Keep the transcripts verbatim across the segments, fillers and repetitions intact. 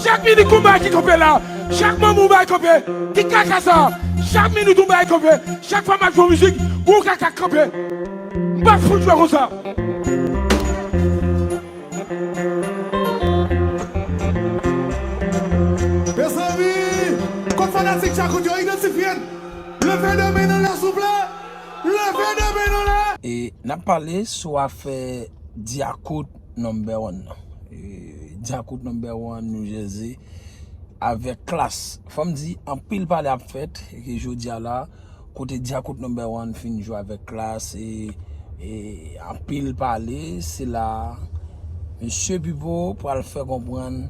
Chak minit gon bagay ki kanpe la. Chak moman gon bagay kanpe. Ki kaka sa? Chak minit gon bagay kanpe. Chak fwa m ap jwe mizik, gon kaka k kanpe. M p ap fout jwe konsa. Mezanmi, kot fanatik Djakout yo, idantifye n. Leve de men n anlè, souple. Leve de men n anlè. E n ap pale sou afè Djakout number one nan. E, Djakout number one, New Jersey, avèk Klass. Fò m di, anpil pale ap fèt, e ke jodi a la, kote Djakout number one fin jwe avèk Klass, e, e anpil pale, se la, mesye Pipo pral fè konprann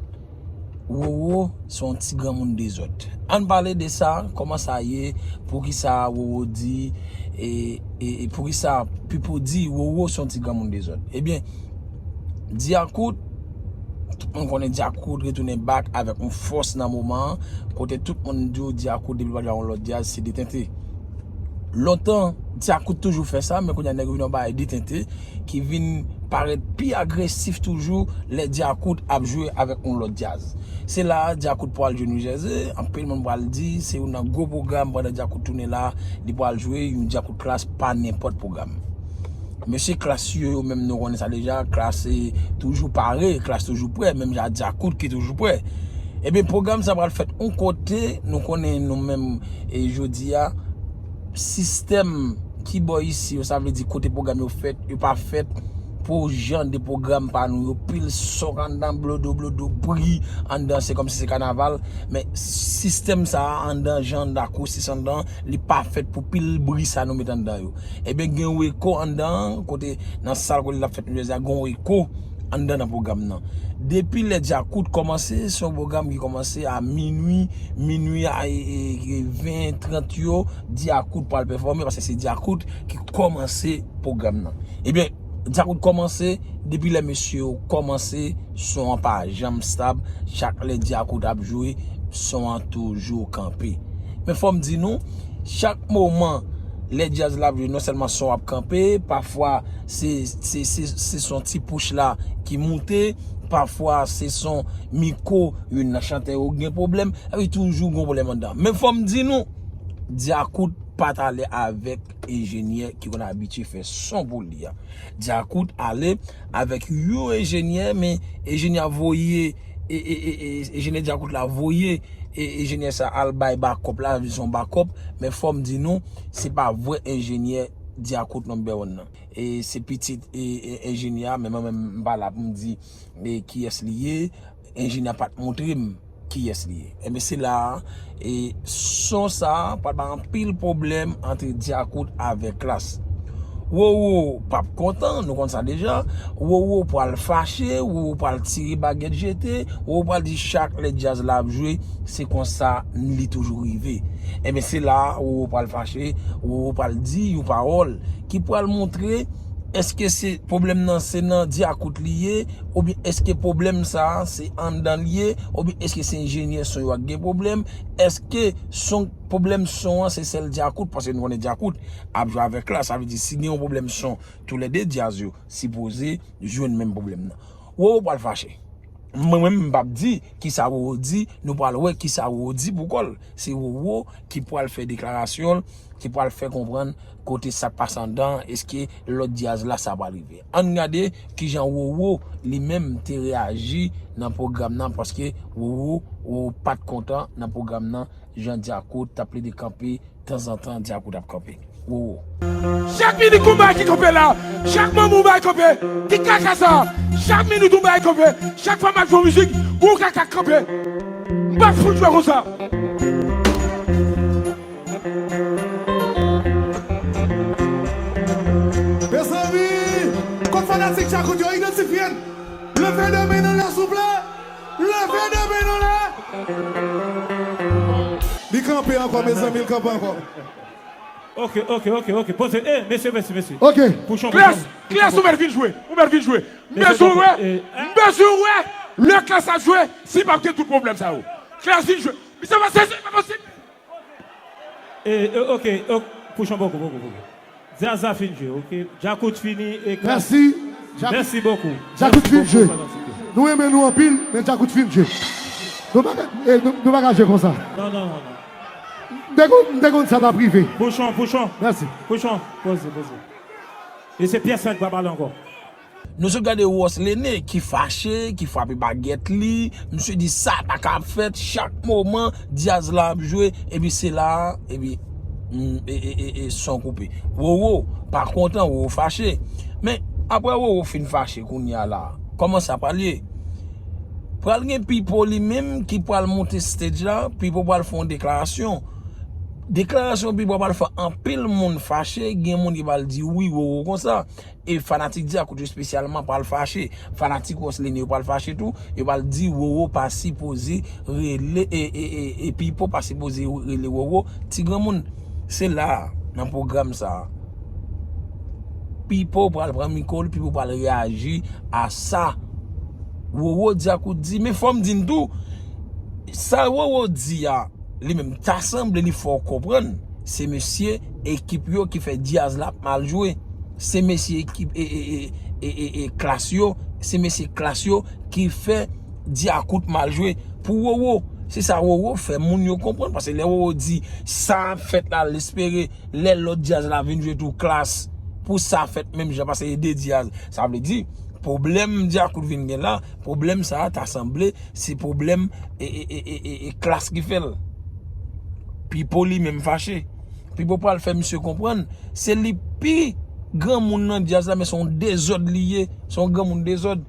Roro se yon ti granmoun dezòd. Ann pale de sa, kòman sa ye, poukisa Roro di, e, e, e poukisa Pipo di Roro se yon ti granmoun dezòd. Ebyen, Djakout, tout moun konnen Djakout retounen back avèk yon fòs nan moman an, kote tout moun di w Djakout depi l pa jwe yon lòt djaz, se detente. Lontan, Djakout toujou fè sa, men kounye a nèg yo vin yon bagay detente, ki vin parèt pi agresif toujou lè Djakout ap jwe avèk yon lòt djaz. Se la a Djakout pral jwe New Jersey, anpil moun pral di se youn nan gwo pwogram pandan Djakout tounen la, li pral jwe yon Djakout Klass, pa nenpòt pwogram. Mesye Klass yo, yo menm nou konnen sa deja, Klass, e, toujou pare, Klass toujou prè, menm jan Djakout ki toujou prè. Ebyen, pwogram sa pral fèt yon kote, nou konnen nou menm, e, jodi a, sistèm ki bò isi yo, sa vle di kote pwogram yo fèt, yo pa fèt pou jan de pwogram pa nou yo, pil son anndan, blodo, blodo, bri anndan, se kòmsi se kanaval, men sistèm sa a anndan, jan Dakou sis anndan, li pa fèt pou pil bri sa nou met anndan yo. Ebyen, gen yon eko anndan an, kote nan sal kote l ap fèt New Jersey a, gen yon eko anndan nan pwogram nan. Depi lè Djakout kòmanse, se yon pwogram ki kòmanse a minui, minui a, e, e, e, ven, trant yo, Djakout pral pèfòme, paske se Djakout ki kòmanse pwogram nan. Ebyen, Djakout kòmanse, depi lè mesye yo kòmanse, son an pa janm stab, chak lè Djakout ap jwe, son an toujou kanpe. Men fò m di nou, chak moman lè djaz la ap jwe, non sèlman son ap kanpe, pafwa se, se, se, se son ti pouch la ki moute, pafwa se son mikwo, youn nan chantè yo gen pwoblèm, epi toujou gen pwoblèm anndan. Men fò m di nou, Djakout pa t ale avèk enjenyè ki konn abitye fè son pou li a. Djakout ale avèk yon enjenyè, men enjenyè a voye, e, e, e, e, enjenyè Djakout la voye, e, enjenyè sa al bay bakòp la, se yon bakòp, men fò m di nou, se pa vrè enjenyè Djakout number one nan. E se pitit, e, e, enjenyè a, men mwen menm m pa la pou m di, e, kiyès li ye, enjenyè a pa t montre m kiyès li ye. Ebyen, se la a, e, son sa a pral bay anpil pwoblèm ant Djakout avèk Klass. Roro p ap kontan, nou konn sa deja. Roro pral fache, Roro pral tire bagèt jete, Roro pral di chak lè djaz la ap jwe, se konsa li toujou rive. Ebyen, se la a, Roro pral fache, Roro pral di yon pawòl ki pral montre èske se pwoblèm nan se nan Djakout li ye, oubyen èske pwoblèm sa a se anndan li ye, oubyen èske se enjenyè son yo a k gen pwoblèm, èske son, pwoblèm son an se sèl Djakout, paske nou konnen Djakout ap jwe avèk Klass, sa vle di si gen yon pwoblèm son, toulède djaz yo sipoze jwenn menm pwoblèm nan. Roro pral fache. Mwen menm, m p ap di kisa Roro di, nou pral wè kisa Roro di pou kò l. Se Roro ki pral fè deklarasyon l, ki pral fè konprann kote sa k pase anndan, èske lòt djaz la sa pral rive. Ann gade kijan Roro li menm te reyaji nan pwogram nan, paske Roro, Roro pa t kontan nan pwogram nan, jan Djakout t ap plede kanpe, tanzantan Djakout ap kanpe. Roro. Chak minit gon bagay ki kanpe la, chak moman gon bagay kanpe. Ki kaka sa? Chak minit gon bagay kanpe. Chak fwa m ap jwe mizik, gon kaka k kanpe. M p ap fout jwe konsa. Mezanmi, kot fanatik Djakout yo, idantifye n. Leve de men n anlè, souple. Leve de men n anlè. Li kanpe ankò, mezanmi, li kanpe ankò. Ok, ok, ok, ok. Poze. Eh, mesye, mesye, mesye. Ok. Pouchon, Klass, pouchon. Klass, ou mèt vin jwe. Ou mèt vin jwe. M bezwen wè. M bezwen wè lè Klass ap jwe, si p ap gen tout pwoblèm sa yo. Klass vin jwe. Misye pa sezi, pa posib. Eh, eh, ok, ok. Pouchon, poko, poko, poko. Djaz la fin jwe, ok. Djakout fini e Klass. Mèsi. Djakout, mèsi bokou. Djakout fin jwe. Mèsi bokou, fanatik yo. Nou renmen nou anpil, men Djakout fin jwe. Nou pa ka, eh, nou, nou pa ka jwe konsa. Non, non, non, non. M te konn, m te konn sa t ap rive. Pouchon, Pouchon. Mèsi. Pouchon, poze, poze. E se pyès la ki pa pale ankò. Nou sot gade Ross Lene ki fache, ki frape bagèt li. Misye di sa pa ka ap fèt. Chak moman, djaz la ap jwe. Epi se la, epi, mm, e, e, e, e son koupe. Roro pa kontan, Roro fache. Men, apre Roro fin fache kounye a la, kòman sa pral ye? Pral gen Pipo li menm ki pral monte stage la, Pipo pral fè yon deklarasyon. Deklarasyon Pipo pral fè anpil moun fache, gen moun ki pral di wi, Roro konsa. E fanatik Djakout yo espesyalman pral fache. Fanatik Ross Lene yo pral fache tou. Yo pral di Roro pa sipoze rele, e, e, e, e Pipo pa sipoze rele Roro ti granmoun. Se la, nan pwogram sa a, Pipo pral pran mikwo l, Pipo pral reyaji a sa Roro Djakout di. Men fò m di n tou, sa Roro di a, li menm ta sanble li fè w konprann se mesye ekip yo ki fè djaz la ap mal jwe. Se mesye ekip, e, e, e, e, e, e klas yo, se mesye klas yo ki fè Djakout mal jwe. Pou Roro, se sa Roro fè moun yo konprann, paske lè Roro di sa ap fèt la, l espere lè lòt djaz la vin jwe tou klas pou sa fèt menm jan, paske e de djaz. Sa vle di, pwoblèm Djakout vin gen la, pwoblèm sa a ta sanble se pwoblèm e, e, e, e, e, e klas ki fè l. Pipo li menm fache. Pipo pral fè misye konprann se li pi granmoun nan djaz la, men se yon dezòd li ye, se yon granmoun dezòd.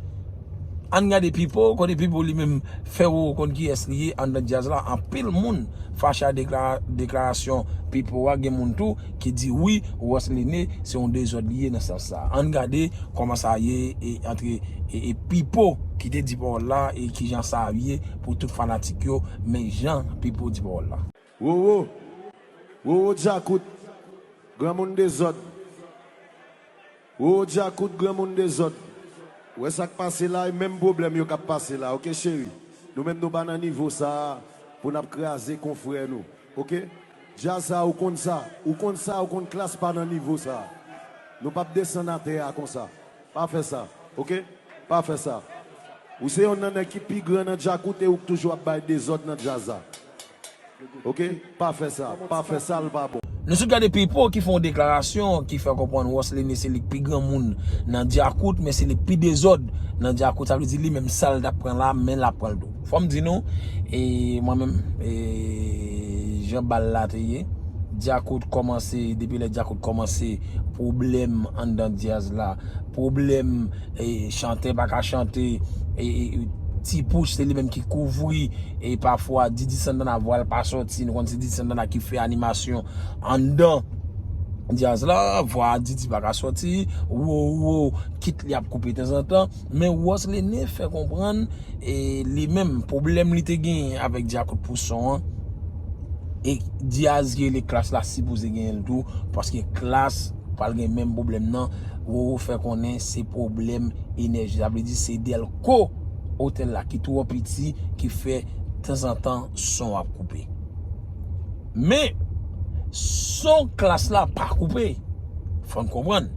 Ann gade Pipo, kote Pipo li menm fè Roro konn kiyès li ye anndan djaz la. Anpil moun fache a dekla-, deklarasyon Pipo a. Gen moun tou ki di wi, Ross Lene se yon dezòd li ye nan sans sa. Ann gade kòman sa ye e antre e, e Pipo ki te di pawòl la e kijan sa ye pou tout fanatik yo. Men jan Pipo di pawòl la. Roro, Roro Djakout, granmoun dezòd. Roro Djakout, granmoun dezòd. Ou wè sa k pase la, e menm pwoblèm yo k ap pase la, oke, cheri? Nou menm, nou pa nan nivo sa a pou n ap kraze konfrè nou, oke? Djaz sa, ou konn sa, ou konn sa, ou konn klas pa nan nivo sa a. Nou p ap desann atè a konsa. Pa fè sa, oke? Pa fè sa. Ou se yonn nan nèg ki pi gran nan Djakout e ou k toujou ap bay dezòd nan djaz la. Oke? Pa fè sa. Pa fè sa, l pa bon. Nou sot gade Pipo ki fè yon deklarasyon ki fè konprann Ross Lene se li k pi granmoun nan Djakout, men se li k pi dezòd nan Djakout. Sa vle di li menm sa l t ap pran la, men l ap pran l tou. Fò m di nou, e mwen menm, e jan bal la te ye, Djakout kòmanse, depi lè Djakout kòmanse, pwoblèm anndan djaz la, pwoblèm e, chantè pa ka chante, e, e, Ti Pouch se li menm ki kouvri, e pafwa Didi Santana vwa l pa sòti, nou konn se Didi Santana ki fè animasyon anndan djaz la, vwa Didi pa ka sòti, Roro, kit li ap koupe tanzantan, men Ross Lene fè konprann, e, li menm, pwoblèm li te genyen avèk Djakout pou son an, e djaz ki rele klas la sipoze genyen l tou, paske klas pral gen menm pwoblèm nan. Roro fè konnen se pwoblèm enèji. Sa vle di se dèlko otèl la ki twò piti ki fè tanzantan son ap koupe. Men, son klas la pa koupe. Fò n konprann.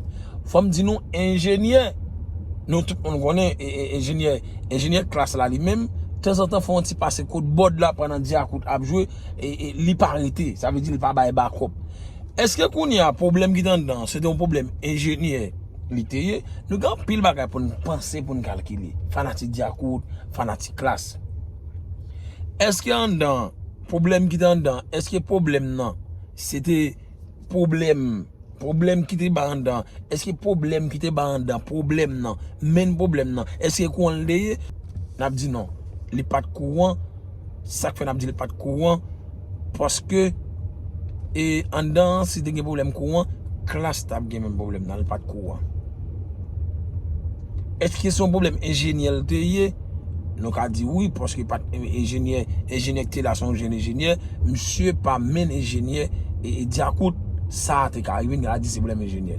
Fò m di nou enjenyè. Nou tout moun konnen e, e, enjenyè, enjenyè klas la li menm, tanzantan fè yon ti pase kot bòd la pandan Djakout ap jwe, e, e, li pa rete. Sa vle di li pa bay bakòp. Èske kounye a pwoblèm ki te anndan an, se te yon pwoblèm enjenyè li te ye? Nou gen anpil bagay pou n panse, pou n kalkile. Fanatik Djakout, fanatik klas. Èske anndan, pwoblèm ki te anndan, èske pwoblèm nan, se te pwoblèm, pwoblèm ki te bay anndan, èske pwoblèm ki te bay anndan, pwoblèm nan, menn pwoblèm nan, èske kouran l te ye? N ap di non. Li pa t kouran. Sa k fè n ap di li pa t kouran? Paske, e, anndan an, si te gen pwoblèm kouran, klas t ap gen menm pwoblèm nan, li pa t kouran. Èske se yon pwoblèm enjenyè l te ye? Nou ka di wi, paske pa t, e, enjenyè, enjenyè ki te la, se yon jèn enjenyè, misye pa menn enjenyè, e, e, Djakout, sa te ka rive, n ka di se pwoblèm enjenyè.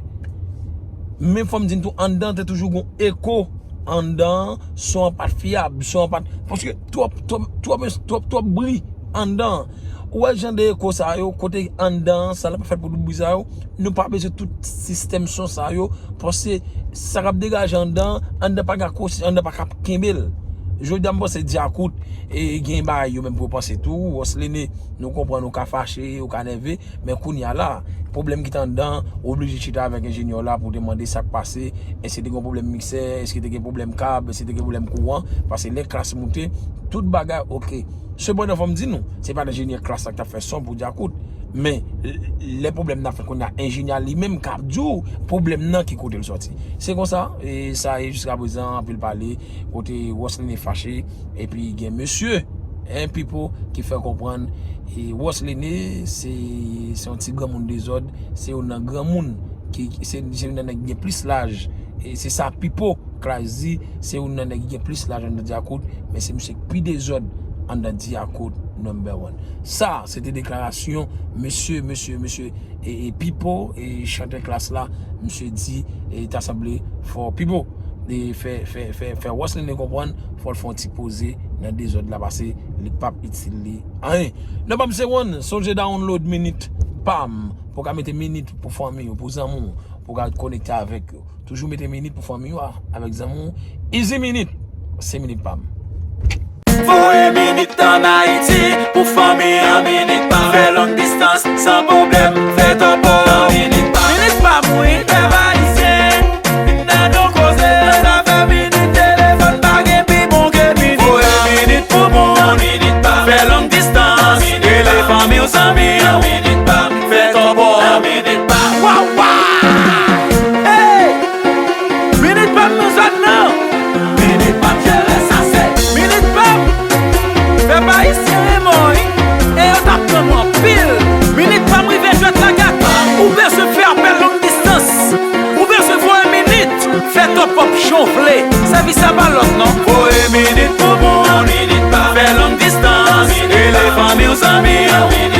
Men fò m di n tou, anndan te toujou gon eko. Anndan an, son an pa t fyab, son an pa t, paske twòp, twòp, twòp, twòp, twòp bri anndan an. Ou wè jan de eko sa yo, kote anndan an, sa l ap fèt pou tout bri sa yo, nou pa bezwen tout sistèm son sa yo, paske sa k ap degaje anndan an, anndan pa ka kwosi, anndan pa ka kenbe l. Jodi a m panse Dyakout e gen bagay yo menm pou yo panse tou. Roslene, nou konprann ou ka fache, ou ka nève, men kounye a la, pwoblèm ki t anndan, ou oblije chita avèk enjenyè la pou te mande sa k pase, èske te gen pwoblèm miksè, èske te gen pwoblèm kab, èske te gen pwoblèm kouran, paske lè Klass moute, tout bagay oke. Sepandan, fò m di nou, se pa enjenyè Klass la k t ap fè son pou Dyakout, men lè pwoblèm nan fèt kounye a, enjenyè a li menm k ap di w pwoblèm nan ki kote l sòti. Se konsa, e sa ye jiskaprezan, anpil pale, kote Roslene fache, epi gen mesye, en, Pipo ki fè konprann, e Roslene se, se yon ti granmoun dezòd, se youn nan granmoun ki, se, se youn nan nèg ki gen plis laj, e se sa Pipo Klass di, se youn nan nèg ki gen plis laj anndan Dyakout, men se misye k pi dezòd anndan Dyakout number one. Sa, se te deklarasyon mesye, mesye, mesye e, e Pipo, e chantè Klass la, misye di, e ta sanble fò Pipo e fè, fè, fè, fè Roslene konprann, fò l fè yon ti poze nan dezòd la, paske li p ap itil li anyen. Non, pa m se One, sonje download Minit Pam, pou w ka mete minit pou fanmi w, pou zanmi w, pou w ka konekte avèk yo. Toujou mete minit pou fanmi w a, avèk zanmi w. Easy Minit, se Minit Pam. Voye minit ann Ayiti pou fanmi an, Minit Pam. Fè long distans san pwoblèm, fè tòpò an, Minit Pam. Minit Pam, wi, pèp ayisyen, vin tande yon koze, sa fè minit telefòn pa gen pi bon ke minit. Voye minit pou moun, Minit Pam. Fè long distans, rele fanmi w, zanmi w, Minit Pam. Fè tòpò an, Minit Pam. Waw, waw! Hey! Minit Pam nan zòn nan. Minit Pam jere sa se. Minit Pam. Pèp ayisyen renmen w, wi. E yo t ap tann ou anpil. Minit Pam rive jwèt la gate. Ou bezwen fè apèl long distans. Ou bezwen voye minit. Fè tòpò jan w vle. Sèvis sa pa lòt non. Voye minit pou moun. Minit Pam. Fè long distans. Rele fanmi w, zanmi w.